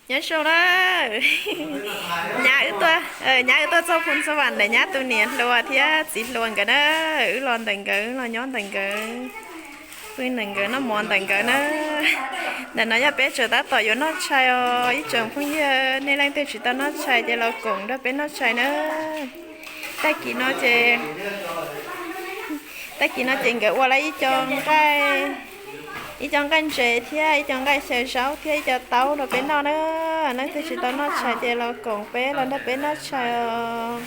Nyob zoo na, nyab wb tuaj, nyab wb tuaj txog Phu Ntxhuav Vam ntawm nyab tus niam hluas thiab txiv hluas nkawd na. Wb los ntawm nkawd, wb los nyob ntawm nkawd, pw ntawm nkawd, noj mov ntawm nkawd na. Ntawm no yog peb tseem tab tom yuav noj tshais os ib tsoom phooj ywg, nej leej twg tsis tau noj tshais ces los koom nrog peb noj tshais na. Tag kis no ces, tag kis no ces nkawd ua lawm ib co nqaij, ib co nqaij ntses thiab ib co nqaij xyaw zaub thiab ib co taub rau peb noj na. Leej twg tsis tau noj tshais ces los koom peb los nrog peb noj tshais os.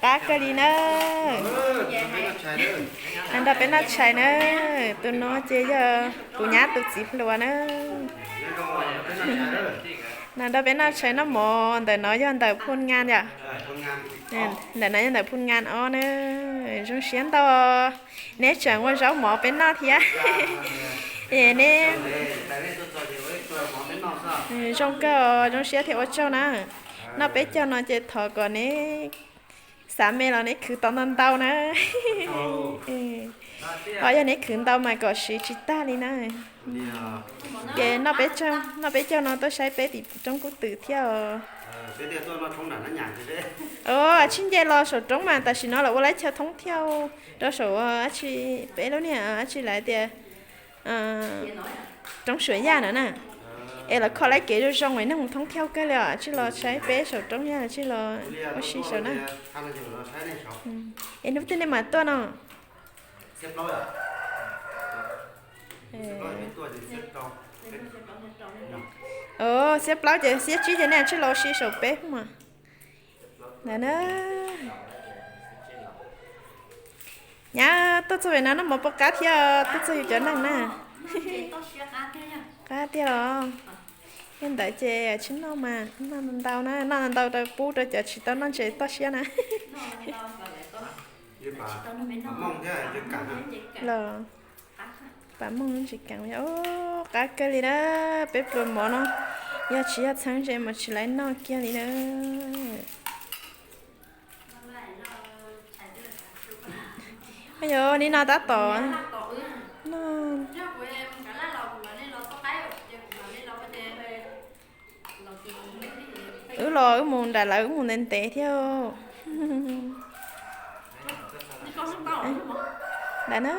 Qab kawg li na. Los nrog peb noj tshais na. Tus no ces yog kuv nyab tus txiv hluas na. Los nrog peb noj tshais noj mov. Ntawm no yog ntawm Phu Ngan yom. Ntawm no yog ntawm Phu Ngan ob na. Zoo siab ntau, neb tseem ua zaub mov peb noj thiab. Neb zoo kawg, zoo siab thiab ua tsaug na. Noj peb caug no ces thov kom neb xav me los neb khwv tau ntau ntau na. Ho yog neb khwv ntau mas kom siv tsis tag li na. Ces noj peb caug no tuaj saib peb tim roob Kub Twm thiab os. Os, tsis nce los saum roob mas tam sim no lawv ua lawv chaw thoob thiab rau saum dab tsi, peb lub niag dab tsi lawv tias roob Suav Yaj no na. Es lawv kho lawv kev zoo zoo es nej mus thoob thiab kawg li os, tsis los saib peb saum roob thiab tsis los ua si saum na. Es hnub twg nej mam tuaj no? Xiab plaub ces xiab tsib ces nej tsis los ua si saum peb mas. Ntawd na. Nyab tuaj txog pem no noj mov puas qab thiab, tuaj txog yus cov neeg na. Qab tiag los. Yog ntawd ces tsis noj mas noj ntau na, noj ntau rau pub rau cov tsis tau noj ntses toj siab na. Los pab moog ntsis kav, qab kawg li na. Peb pluas mov no yog tsis yog txheeb ze mas tsis laib noj kiag li na. Yog li no tab tom no. Wb los wb mus nram lawv wb mus ntev ntev thiab. Ntawd na.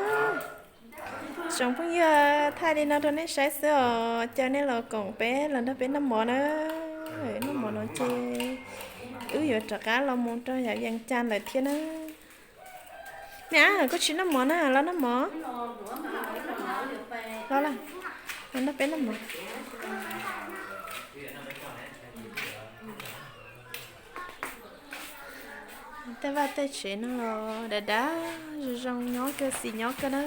Tsoom phooj ywg, thaij li no rau nej saib xwb os, caw nej los koom peb los nrog peb noj mov na. Noj mov no ces wb yuav rov qab los mus rau yav Vees Cas lawm thiab na. Me ab, koj tsis noj mov na, los noj mov. Los, los nrog peb noj mov. Tej vaj tej tsev no los dav dav zoo zoo, nyob kawg xis nyob kawg na.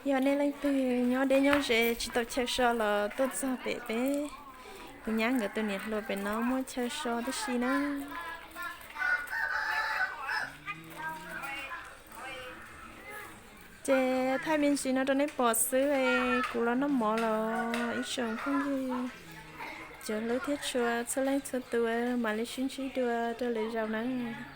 Yog nej leej twg nyob deb nyob ze tsis tau chaw so los tuaj txog pem peb kuv nyab nkawd tus niam hluas pem no muaj chaw so tib si na. Ces thaij me ntsis no rau nej pom xwb, kuv los noj mov los ib tsoom phooj ywg cov hlub thiab tshua txhua leej txhua tus mam li sib ntsib dua rau lwm zaus nawb.